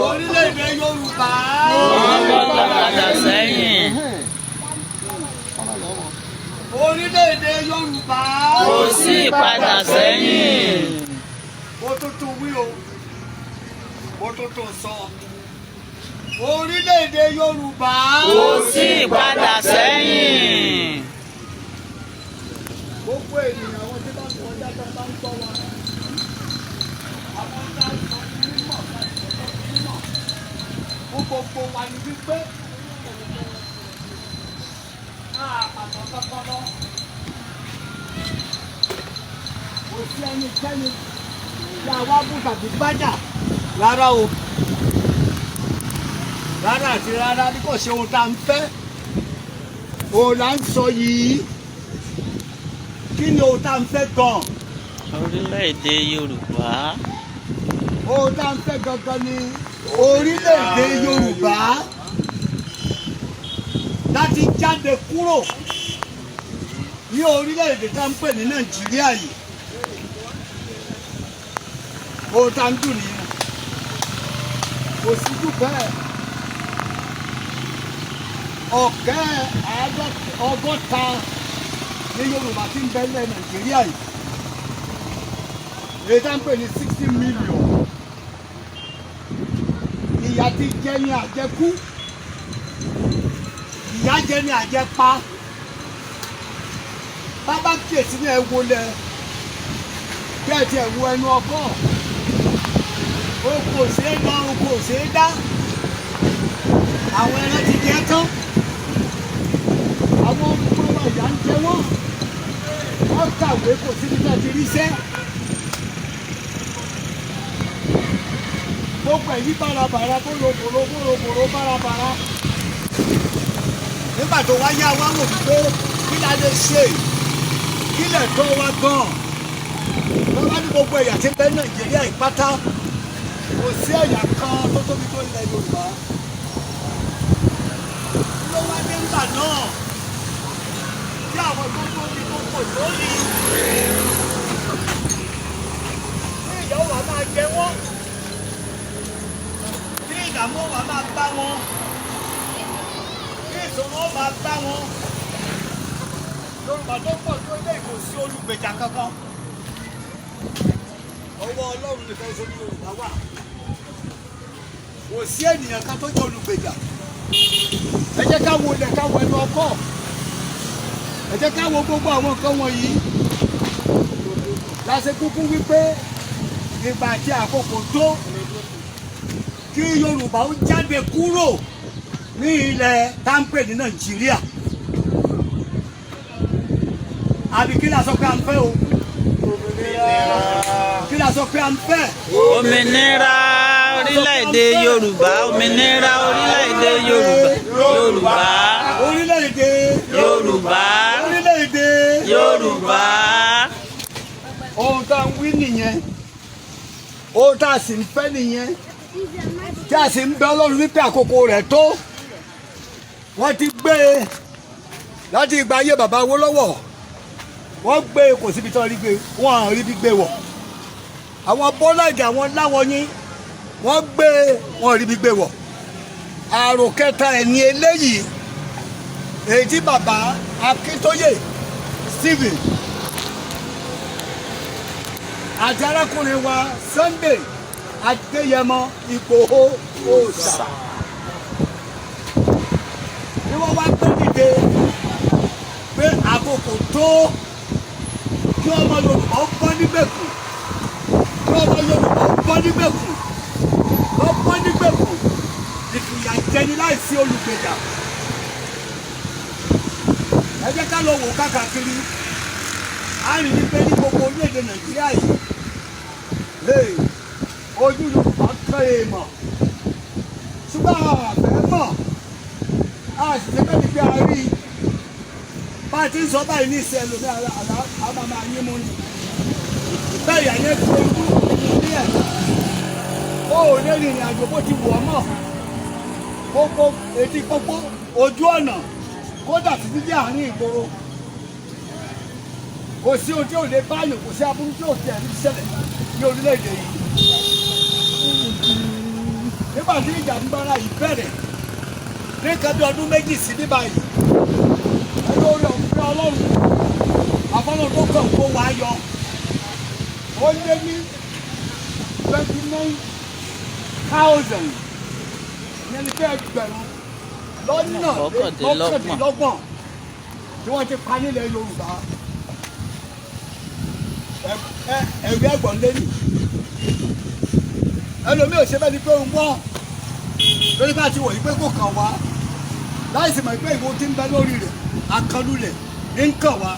Orílẹ̀-èdè Yorùbá. Kò padà sẹ́yìn. Orílẹ̀-èdè Yorùbá. Kò sí ìpadà sẹ́yìn. Mo tuntun wí o, mo tuntun sọ. Orílẹ̀-èdè Yorùbá. Kò sí ìpadà sẹ́yìn. Gbogbo ènìyàn, àwọn tí bá ń kọjá tó bá ń gbọ́ wa. Àwọn tá a sọ ní mímọ̀ ká sọ ní mímọ̀. Fún gbogbo wa ni wípé àpàtàn kankan lọ. Kò sí ẹnikẹ́ni tí a wá bú tàbí bájà rárá o. Rárá àti rárá, bí kò ṣe ohun tá à ń fẹ́. Òun là ń sọ yìí. Kí ni ohun tá à ń fẹ́ gan-an? Orílẹ̀-èdè Yorùbá. Ohun tá à ń fẹ́ gangan ni orílẹ̀-èdè Yorùbá, láti jáde kúrò ní orílẹ̀-èdè tá à ń pè ní Nàìjíríà yìí. Ohun tá à ń dùn nìyẹn, kò sí jù bẹ́ẹ̀. 60 ní Yorùbá tí ń bẹ nílẹ̀ Nàìjíríà yìí, èyí tá à ń pè ní 60 million. Ìyà ti jẹ ní àjẹkú, ìyà jẹ ní àjẹpa. Bàbá kíyèsí ní ẹ wọlé bí ẹ tiẹ̀ wo ẹnu ọkọ̀, o kò ṣeé lọ, o kò ṣeé dá. Àwọn ẹran ti jẹ tán, àwọn ọmọ wa, ìyà ń jẹ wọ́n. Wọ́n kàwé, kò síbi náà ti ríṣẹ́. Gbogbo ẹ̀yí bárabàrà, bórobòro bórobòro bárabàrà. Nígbà tó wá yá, wá wò wípé kí la lè ṣe, kí lè tọ́ wa gan-an. Wọ́n wá ní gbogbo ẹ̀yà tí ń bẹ Nàìjíríà ìpátá, kò sí ẹ̀yà kan tó tóbi tó ilẹ̀ Yorùbá. Kí ló wá dé ńgbà náà tí àwọn tó tóbi tó pọ̀ lórí tí ìyàwó wa máa jẹ wọ́n, tí ìdààmú wa máa bá wọn, tí ìṣòro máa bá wọn? Yorùbá tó pọ̀ tó ilé, kò sí olùgbèjà kankan. Ọwọ́ Ọlọ́run nìkan ṣoṣo ní Yorùbá wà. Kò sí ènìyàn kan tó jẹ́ olùgbèjà. Ẹ jẹ́ ká wo ilẹ̀, ká wo ẹnu ọkọ̀, ẹ jẹ́ ká wo gbogbo àwọn nǹkan wọ̀nyí. Láṣẹ kúkú wípé ìgbà àti àkókò tó kí Yorùbá ó jáde kúrò ní ilẹ̀ tá ń pè ní Nàìjíríà. Àbí kí la sọ pé à ń fẹ́ o? Kí la sọ pé à ń fẹ́? Òmìnira orílẹ̀-èdè Yorùbá. Òmìnira orílẹ̀-èdè Yorùbá. Yorùbá. Orílẹ̀-èdè Yorùbá. Orílẹ̀-èdè Yorùbá. Ohun tá à ń wí nìyẹn, ohun tá a sì ń fẹ́ nìyẹn, tí a sì ń bẹ Ọlọ́run wípé àkókò rẹ̀ tó. Wọ́n ti gbé e láti ìgbà ayé bàbá Awólọ́wọ̀. Wọ́n gbé e, kò síbi tí wọ́n rí gbé, wọ́n à rí bí gbé wọ̀. Àwọn Bọ́lá Ìgè, àwọn láwọn yín, wọ́n gbé e, wọ́n rí bí gbé wọ̀. Àrò kẹta ẹ̀ ní eléyìí, èyí tí bàbá Akíntóyè Stephen àti arákùnrin wa Sunday Adéyẹmọ Ìgbòho Òòṣà ni wọ́n wá gbé dìde pé àkókò tó kí ọmọ Yorùbá ó bọ́ nígbèkùn, kí ọmọ Yorùbá ó bọ́ nígbèkùn, ó bọ́ nígbèkùn ìfìyàjẹni láìsí olùgbèjà. Ẹ jẹ́ ká lọ wò káàkiri, a rí i pé ní gbogbo orílẹ̀-èdè Nàìjíríà yìí, hey, ojú Yorùbá kàn èèmọ̀. Ṣùgbọ́n àfẹ́ mọ̀, a sì ṣe bẹ́ẹ̀ ni pé a rí i bá a ti ń sọ báyìí ní ìṣẹ́ lómi àlá a máa máa yín mú ni bẹ́ẹ̀ yà yẹn tó ojú ní ẹ̀. Ó ò lè rìnrìn àjò bó ti wù ọ́ mọ̀. Gbogbo etí pópó, ojú ọ̀nà, kódà títí dé àárín ìgboro. Kò sí ohun tí ò lè báyìí, kò sí aburú tí ò tẹ̀ ní ṣẹlẹ̀ ní orílẹ̀-èdè yìí. Nígbà tí ìjàmbára yìí bẹ̀rẹ̀ ní nǹkan bí ọdún 2 sí ní báyìí, ẹni orí ọ̀fẹ́ Ọlọ́run àfọlọ́run tó kàn kó wá yọ, ó lé ní 29,000, ìyẹn ni pé ẹgbẹ̀rún lọ́nà 29. 29 tí wọ́n ti pa nílẹ̀ Yorùbá. Ẹ̀rí ẹ̀gbọ́n lẹ́nu ẹlòmíì ò ṣe bẹ́ẹ̀ ni pé òun gbọ́ lórí bá ti wọ̀ yí pé kò kàn wá, láì sì mọ̀ pé ìwo ti ń bẹ lórí rẹ̀ akọlulẹ̀ ń kàn wá.